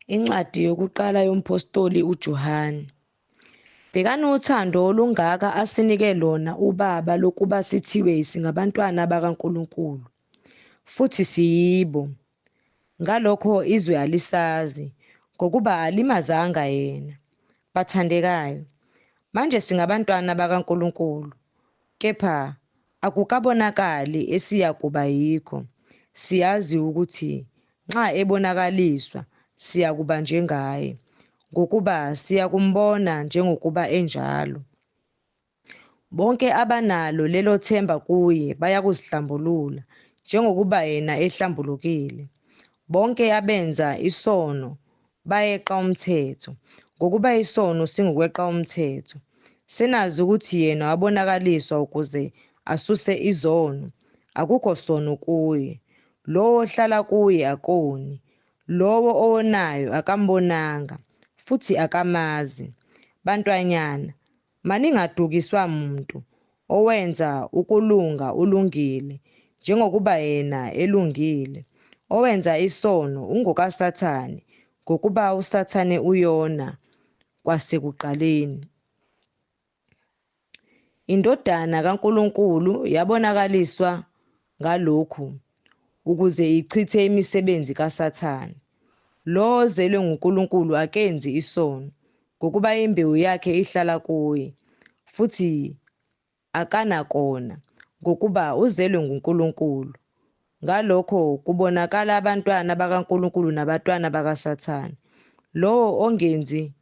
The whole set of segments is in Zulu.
Incwadi yokuqala yomphostoli uJohane. Bhekani uthando olungaka asinike lona uBaba lokuba sithiwe singabantwana bakaNkulunkulu, futhi siyibo. Ngalokho izwe alisazi, ngokuba alimazanga yena. Bathandekayo, manje singabantwana bakaNkulunkulu, kepha akukabonakali esiyakuba yikho. Siyazi ukuthi nxa ebonakaliswa, siyakuba njengaye, ngokuba siyakumbona njengokuba enjalo. Bonke abanalo lelo themba kuye bayakuzihlambulula, njengokuba yena ehlambulukile. Bonke abenza isono bayeqa umthetho, ngokuba isono singukweqa umthetho. Senazi ukuthi yena wabonakaliswa ukuze asuse izono, akukho sono kuye. Lowo ohlala kuye akoni, lowo owonayo akambonanga, futhi akamazi. Bantwanyana, maningadukiswa muntu. Owenza ukulunga ulungile, njengokuba yena elungile. Owenza isono ungokaSathane, ngokuba uSathane uyona kwasekuqaleni. INdodana kaNkulunkulu yabonakaliswa ngalokhu, ukuze ichithe imisebenzi kaSathane. Lowo ozelwe nguNkulunkulu akenzi isono, ngokuba imbewu yakhe ihlala kuye, futhi akanakona, ngokuba uzelwe nguNkulunkulu. Ngalokho kubonakala abantwana bakaNkulunkulu nabantwana bakaSathane. Lowo ongenzi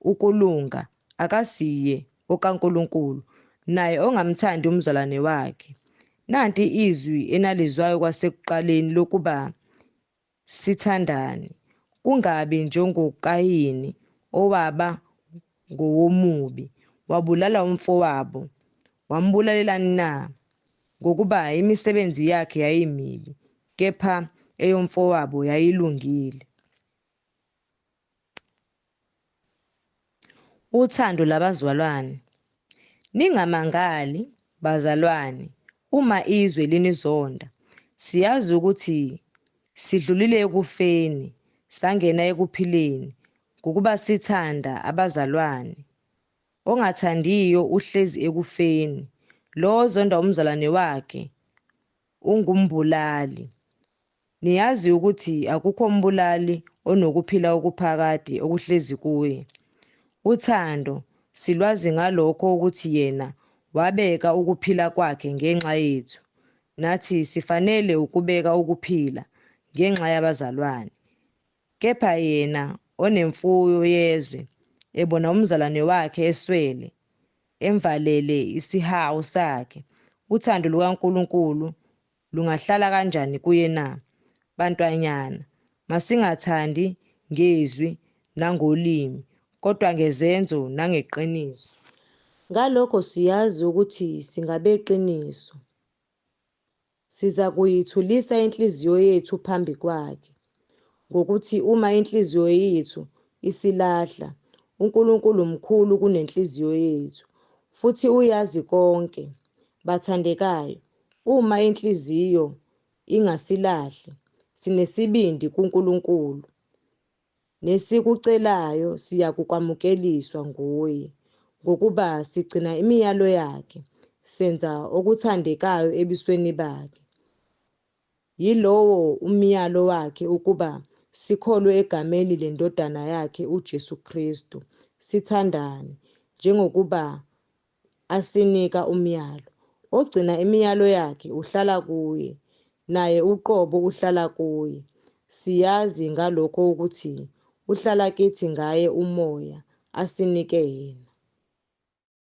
ukulunga akasiye okaNkulunkulu, naye ongamthandi umzalwane wakhe. Nanti izwi enalizwayo kwasekuqaleni lokuba sithandane, kungabi njengoKayini owaba ngowomubi, wabulala umfowabo. Wambulalelani na? Ngokuba imisebenzi yakhe yayimibi, kepha eyomfowabo yayilungile. Uthando labazalwane. Ningamangali, bazalwane, uma izwe linizonda. Siyazi ukuthi sidlulile ekufeni, sangena ekuphileni, ngokuba sithanda abazalwane. Ongathandiyo uhlezi ekufeni. Lowo ozonda umzalwane wakhe ungumbulali. Niyazi ukuthi akukho mbulali onokuphila okuphakade okuhlezi kuye. Uthando silwazi ngalokho ukuthi yena wabeka ukuphila kwakhe ngenxa yethu, nathi sifanele ukubeka ukuphila ngenxa yabazalwane. Kepha yena onemfuyo yezwe, ebona umzalwane wakhe eswele, emvalele isihawu sakhe, uthando lukaNkulunkulu lungahlala kanjani kuye na? Bantwanyana, masingathandi ngezwi nangolimi, kodwa ngezenzo nangeqiniso. Ngalokho siyazi ukuthi singabeqiniso, sizakuyithulisa inhliziyo yethu phambi kwakhe, ngokuthi uma inhliziyo yethu isilahla, uNkulunkulu mkhulu kunenhliziyo yethu, futhi uyazi konke. Bathandekayo, uma inhliziyo ingasilahli, sinesibindi kuNkulunkulu, nesikucelayo siyakukwamukeliswa nguye, ngokuba sigcina imiyalo yakhe, senza okuthandekayo ebusweni bakhe. Yilowo umyalo wakhe ukuba sikholwe egameni leNdodana yakhe uJesu Kristu, sithandane, njengokuba asinika umyalo. Ogcina imiyalo yakhe uhlala kuye, naye uqobo uhlala kuye. Siyazi ngalokho ukuthi uhlala kithi ngaye uMoya asinike yena.